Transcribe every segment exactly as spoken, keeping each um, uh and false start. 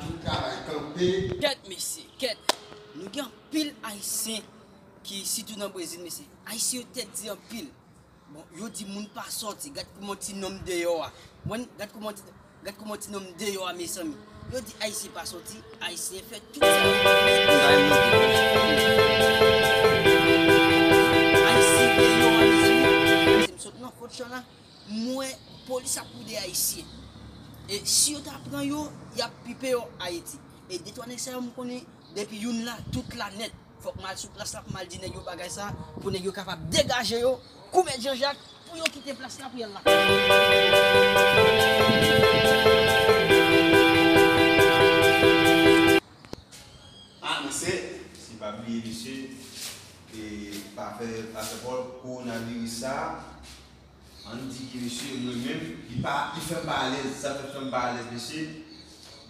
tout travay kanpe. Kèt, mesye, kèt. Nou gen anpil Ayisyen ki, sitou nan Brezil, mesye. Ayisyen yo tèt di anpil. Bon, yo di moun pa sòti. Gad kouman ti nonm deyò a. Mwen, gad kouman ti, gad kouman ti nonm deyò a, mezanmi. Yo di Ayisyen pa sòti, Ayisyen fè tout sa yo vle. Ayisyen deyò a, mezanmi. Mezanmi, sot nan fòt chan la. M wè polis ap kou de Ayisyen. E si yo ta pran yo, y ap pipe yo Ayiti. E de twa nèg sa yo m konnen, depi youn la, tout la nèt. Fòk m al sou plas la pou m al di nèg yo bagay sa, pou nèg yo kapab degaje yo, kou Mèt Jan Jak, pou yo kite plas la pou y al lakay. Ah, mesye, si pa bliye, mesye, e pa fè pasapò kowonaviris sa. Ann di ke mesye, mwen menm, li pa, li fè m pa alèz, sa fè fè m pa alèz, mesye.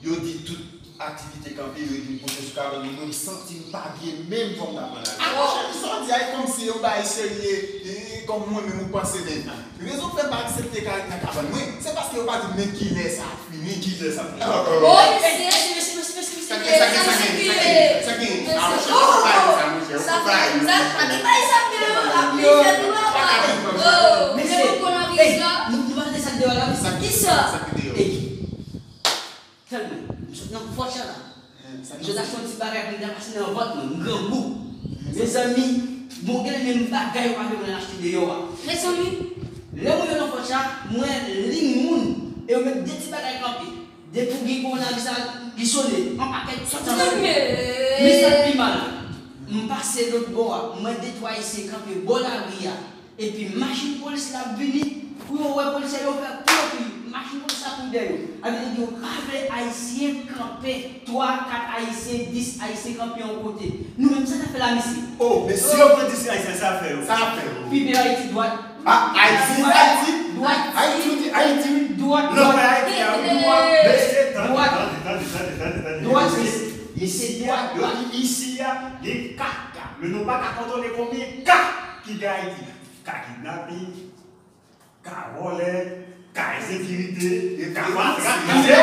Yo di tout aktivite kanpe, yo di m kouche sou kabann, mwen, mwen, m santi m pa byen menm, fò m ta pran lavi. Ah, monchè, sa w di a, e kòmsi yon bagay serye, e, e, kòm mwen menm ou panse menm. Rezon k fè m pa aksepte ka ret nan kabann mwen, se paske yo pa di m men kilè sa ap fini. Kilè sa ap fini? Oh, mesye, mesye, mesye, mesye, mesye, sa gen, sa gen, sa gen, sa gen, sa gen. Ah, monchè, ou pa di sa, monchè, ou pa di sa. Sa gen pa di bagay sa, men yo ap li fè tou la. Oh, mesye, men yo kowonaviris la. Nou, nou pa tande sa k deyò la, mesye. Kisa? Sa ki deyò? Ey, tèlman, m sot nan fòt chan la. M sot achte yon ti bagay pou m ta pase nan vant mwen, m grangou. Mezanmi, bon, gen menm bagay yo pa vle moun al achte deyò a. Mezanmi, lè mwen rive nan fòt chan, mwen li moun, e yo met de ti bagay kanpe. Depi w gen kowonaviris la, li sone, yon pakèt sòti ansanm. Men sa k pi mal, m pase lòt bò a, m wè de twa Ayisyen kanpe bò lari a. Epi machin polis la ap vini, kou yo wè polisye yo fè kou yo kouri, machin polis la kouri dèyè yo. Sa vle di yo pa vle Ayisyen kanpe, twa, kat Ayisyen, dis Ayisyen kanpe yon kote. Nou menm, sa n ap fè la, mesye? Oh, men si yo pran dis Ayisyen, sa ap fè yo? Sa ap fè yo? Pipe Ayiti dwat. Ah, Ayiti, Ayiti, dwat, Ayiti, Ayiti, wi. Dwat, dwat, Ayiti, wi. Dwat, mesye, tande, tande, tande, tande, tande, mesye. Dwat, mesye, dwat, dwat. Yo di isi a, gen kaka. Men nou pa ka kontwole konbyen ka ki gen Ayiti. Ka kidnapin, ka vòlè, ka ensekirite, e ka fatra, mesye.